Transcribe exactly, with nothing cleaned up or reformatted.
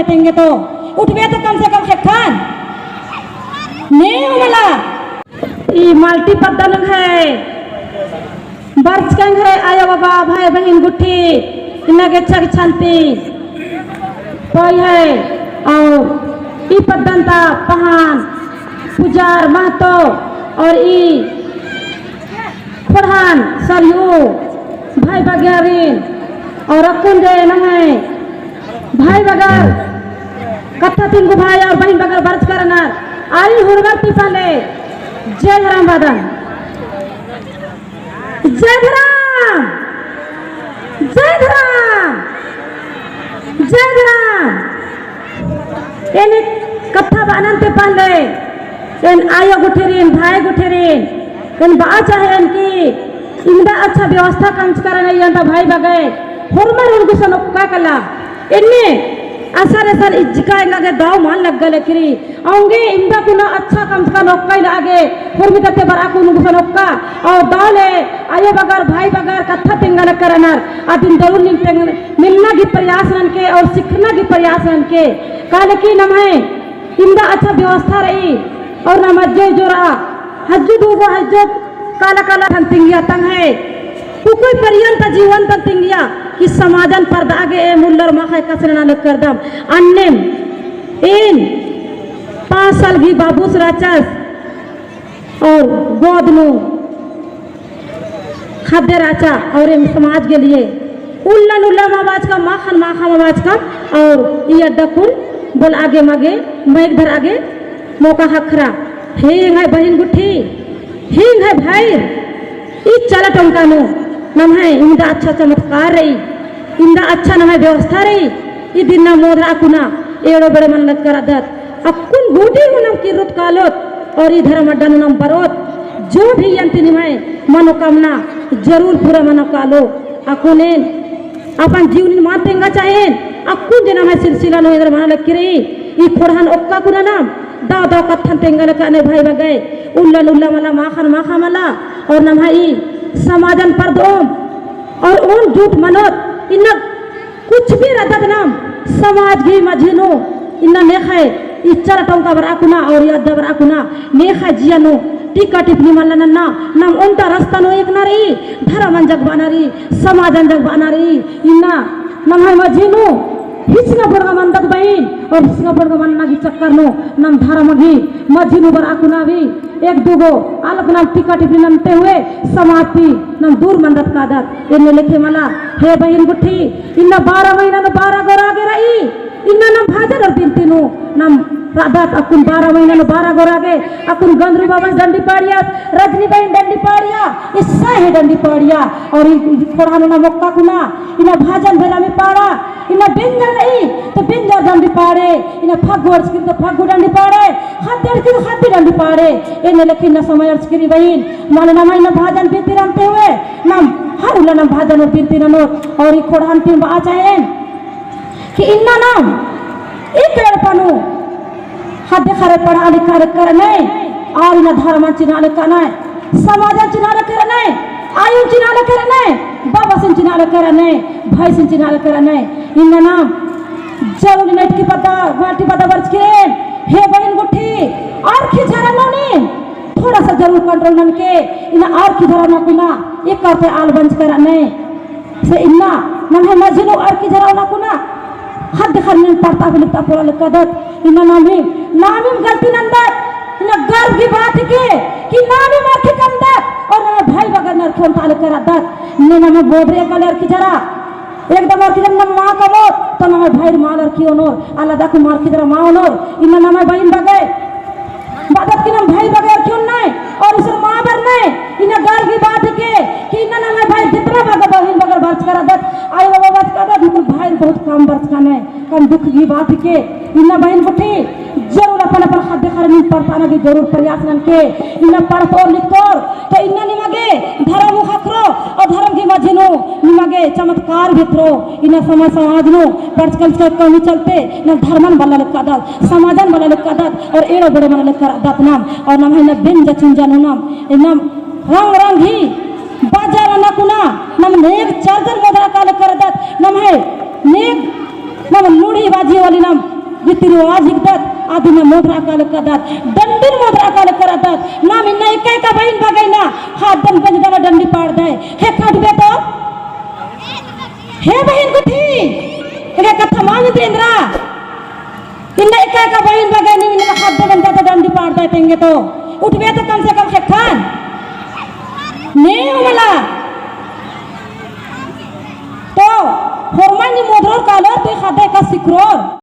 तेंगे तो उठबे तो कम से कम ख़ेक्खन। ने हो मला। ई मल्टी पद्दा नंग्है बरचका नंग्है आयो बाबा, भाई बहिन गुट्ठी, इन्ना गे छग छान्ती पोई है। और ई पद्दन ता पहान पुजार महतो और ई खोड़हान सरयू भाई बगेरिन और अक्कुन गे नम्है भाई बगर कत्था तिंगू भाई और बहिन बगर बरचका रअनर। आरिन हुरमर ती पहले जय धरम बअदन। जय धरम, जय धरम, जय धरम। एन कत्था बअनन ती पहले एन आयो गुट्ठिरिन, भाई गुट्ठिरिन, एन बआ चाहेन कि इन्दा अच्छा व्यवस्था कमचका रअनर, इयन्ता भाई बगय होरमर उन गुसन ओक्का कला। एन्ने असर असर इज्जका एंगा गे दव मल लग्गा लकरी। औंगे इन्दा कुना अच्छा कमचका नोक्का इला आगे होरमी तते बरआ कुन गुसन ओक्का। और दव ले आयो बगर, भाई बगर कत्था तेंगा लक्का रअनर। अदिन जरूर नीम तेंग-, मिलना गी प्रयास ननके और सीखना गी प्रयास ननके। काले कि नम्है इन्दा अच्छा व्यवस्था रई और नम अज्जो जोरा हज्जो दूगो हज्जो काला काला ठन तिंगिया तंग्है कुकुई परियन ता जीवन तन तिंगिया कि समाजन परदआ गे एम उल्लर माख़ा एकासे नना लक्करदम। अन्नेम एन पाँच साल गही बाबुस रहचस और गोद नू ख़द्दे रहचा और एम समाज के लिए उल्लन उल्ला मा बाचकम, माख़न माख़ा मा बाचकम और ई अड्डा कुन बोलआ गे मा गे, माइक धरआ गे मौका ख़क्खरा। हे एंग्है बहिन गुट्ठी, हे एंग्है भाई, ई चाला टोंका नू नम्है इन्दा अच्छा चमत्कार रई, इन्दा अच्छा नम्है व्यवस्था रई, ई दिन्ना मोदरा कुना एड़ो बेड़ो मना लक्करदत। अक्कुन गूटी हूँ नम किर्रोत कालोत और ई धर्म अड्डा नू नम बरोत, जो भी यन्ती निम्है मनोकामना जरूर पूरा मनो कालो। अक्कुन एन अपन जीवनी मा तेंगा चाहेन, अक्कुन जे नम्है सिलसिला नू एन्देर मना लक्की रई, ई खोड़हन ओक्का कुना नाम दव दव कत्थन तेंगा लक्कनर भाई बगय, उल्लन उल्ला मला, माख़न माख़ा मला, और नम्है ई समाजन परदओम, और ओन जूट मनोत, इन्ना कुछ भी रअदत नाम समाज गही मझी नू इन्ना नेख़य इच्चर टोंका बरआ कुना और ई अड्डा बरआ कुना नेख़य जिया नू टीका टिप्पणी मल्ला नन्ना। नाम ओन्टा रस्ता नू एकना रई, धरमन जगबाना रई, समाजन जगबाना रई। इन्ना नम्है मझी नू हिचका बोड़गा मन्दत बहिन और हिचका बोड़गा मन्ना गही चक्कर नू नाम धरम गही मझी नू बरआ कुना भी एक दुगो आलक नाम टीका टिप्पणी नन्ते हुए समाज ती नाम दूर मन्दत कादत। एन्ने लेखे मला हे बहिन गुट्ठी, इन्ना बारह महीना नू बारह गो रागे रई, इन्ना नाम भजन और बिनती नू नाम रअदत। अक्कुन बारह महीना नू बारह गो रागे, अक्कुन गंदरू बाबस डंडी पाड़िया, रजनी बहिन डंडी पाड़िया, इस्सा ही डंडी पाड़िया, और ई, ई खोड़हा नू नाम ओक्का कुना, इन्ना भजन बेरामी पाड़ा, इन्ना बेंजर रई, तो बेंजर डंडी पाड़े, इन्ना फग्गु अड़चकी तो फग्गु डंडी पाड़े, ख़द्दी अड़चकी तो ख़द्दी डंडी पाड़े। एन्ने लेखे इन्ना समय अड़चकी रई बहिन, माने नम्है इन्ना भजन बिनती नन्ते हुए, नाम हर उल्ला नाम भजन और बिनती ननोत, और ई खोड़हन ती बआ चाहेन कि इन्ना नाम एक एड़पा नू ख़द्दे ख़र्रे पढ़आ लिखआ लक्करनय, और इन्ना धरमन चिन्हआ लक्कनय, समाजन चिन्हआ लक्करनय, आयुन चिन्हआ लक्करनय, बाबासिन चिन्हआ लक्करनय, भइसिन चिन्हआ लक्करनय। इन्ना नाम जरूर इन्ना इटकी पद्दा, माटी पद्दा बरचकी रई, हे बहिन गुट्ठी, अरखी झरा नू नीम थोड़ा सा जरूर control ननके, इन्ना अरखी झरा नू कुना एका ते आल बंचका रअनय। से इन्ना नम्है मझी नू अरखी झरा नू कुना ख़द्द ख़र्रे नीम पड़ता भी लिखता पोड़ा लक्कदत। इन्ना नामी, नामिम गलती नन्दत। इन्ना गर्व की बात हिके कि नामिम अरखी कमदत और नम्है भाई बगर अरखी ओन्टा लक्करदत। ने नम्है बोदरे काले अरखी झरा, एकदम अरखी झरा नम मा कमोत, तो नम्है भाईर मल अरखी ओनोर, आलादा कुम अरखी झरा मा ओनोर। इन्ना नम्है बहिन बगय बअदत कि नाम भाई बगय अरखी ओन्नय और इसर मा बरनय। इन्ना गर्व की बात हिके कि इन्ना नम्है भाई जितना बगर बहिन बगर बरचका रअदत, आयो बाबा बरचका रअदत, लेकिन भाई बहुत कम बरचका नय, कम दुख की बात हिके। इन्ना बहिन गुट्ठी जरूर अपन अपन ख़द्दे ख़र्रे नीम पढ़ता ना की जरूर प्रयास ननके। इन्ना पढ़तोर लिखतोर तो इन्ना निमा गे धरम हूँ ख़क्खरो और धरम की मझी नू निमा गे चमत्कार भितरो। इन्ना समाज समाज नू पढ़चका लिखचका कमी चलते ना धरमन बल्ला लक्कदत, समाजन बल्ला लक्कदत और एड़ो बेड़ो मना लक्करदत नाम। और नम्है इन्ना बेंजा चुंजा नू नाम, इन्ना रंग रंग ही बाजा रअना कुना नाम नेग चरजन मोदरा काले करदत, नम्है नेग नाम लूड़ी बाजी वाली नाम रिवाज हिकदत, आदिन मोधरा कालो करदत, डंडिन मोधरा कालो करदत, नाम इन्ना एका एका बहिन बग्गे ना, ख़द्दन बंजदन डंडी पाड़दय, ख़ेक्खा उठबे तो? हे बहिन गुट्ठी, एका कत्था मान तेंगरा, इन्ना एका एका बहिन बग्गे नीम इन्ना ख़द्दन बंजदन डंडी पाड़दय तेंगे तो, उठबे तो कम से कम ख़ेक्खन, ने हो मला, तो होरमा नीम मोधरोर कालोर, तो ख़द्द एका सिखरोर,